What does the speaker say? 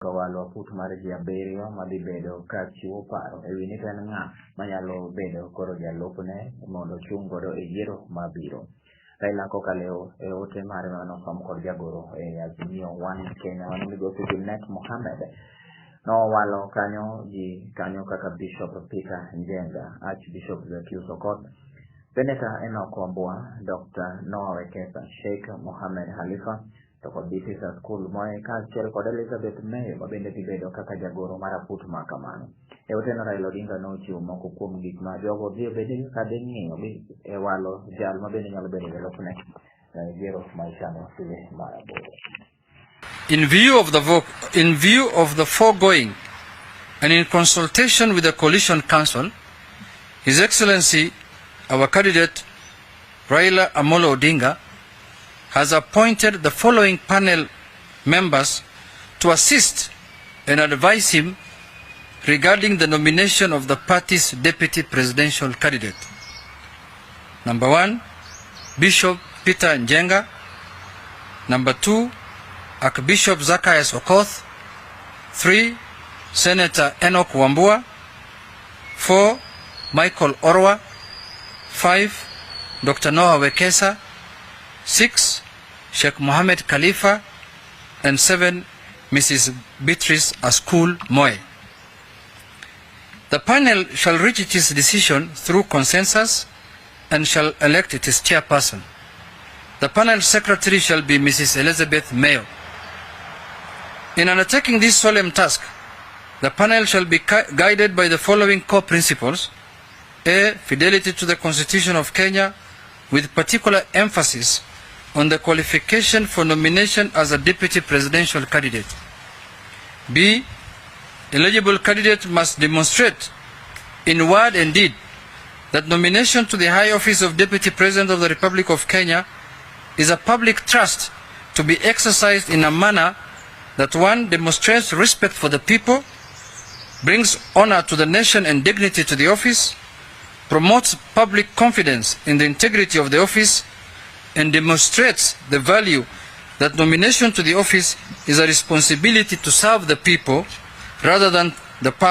Owalo aput mar ji abiriyo madhi bedo ka chiwo paro e wi ni to en ng'a manyalo bedo koro jalupne mondo ochung' godo e yiero mabiro. Raila kokalo e ote mare manosom kod jagoro e Azimio One Kenya mano migosi Junet Mohammed nowalo kanyo ji kanyo kaka Bishop Peter Njenga, Archbishop Zacchaeus Okoth, Senator Enoch Wambua, Dr. Noah Wekesa, Sheikh Mohammed Halifa to kod Beatrice Askul Moe kaachiel kod Elizabeth Mayo ma bende dhi bedo kaka jagoro mar aput ma kamano. E oteno Raila Odinga nochiwo moko kuom gik ma jogo dhi bedo ka dhi ng'iyo e walo jal ma bende nyalo bedo jalupne e yiero ma ichano dwe mar aboro. In view of the foregoing and in consultation with the Coalition Council, His Excellency, our candidate Raila Amolo Odinga, has appointed the following panel members to assist and advise him regarding the nomination of the party's deputy presidential candidate. Number one, Bishop Peter Njenga. Number two, Archbishop Zacchaeus Okoth. Three, Senator Enoch Wambua. Four, Michael Orwa. Five, Dr. Noah Wekesa. Six, Sheikh Mohammed Khalifa. And seven, Mrs. Beatrice Askul Moy. The panel shall reach its decision through consensus and shall elect its chairperson. The panel secretary shall be Mrs. Elizabeth Mayo. In undertaking this solemn task, the panel shall be guided by the following core principles. A. Fidelity to the Constitution of Kenya, with particular emphasis on the qualification for nomination as a deputy presidential candidate. B. Eligible candidate must demonstrate in word and deed that nomination to the high office of Deputy President of the Republic of Kenya is a public trust to be exercised in a manner that, one, demonstrates respect for the people, brings honor to the nation and dignity to the office, promotes public confidence in the integrity of the office, and demonstrates the value that nomination to the office is a responsibility to serve the people rather than the power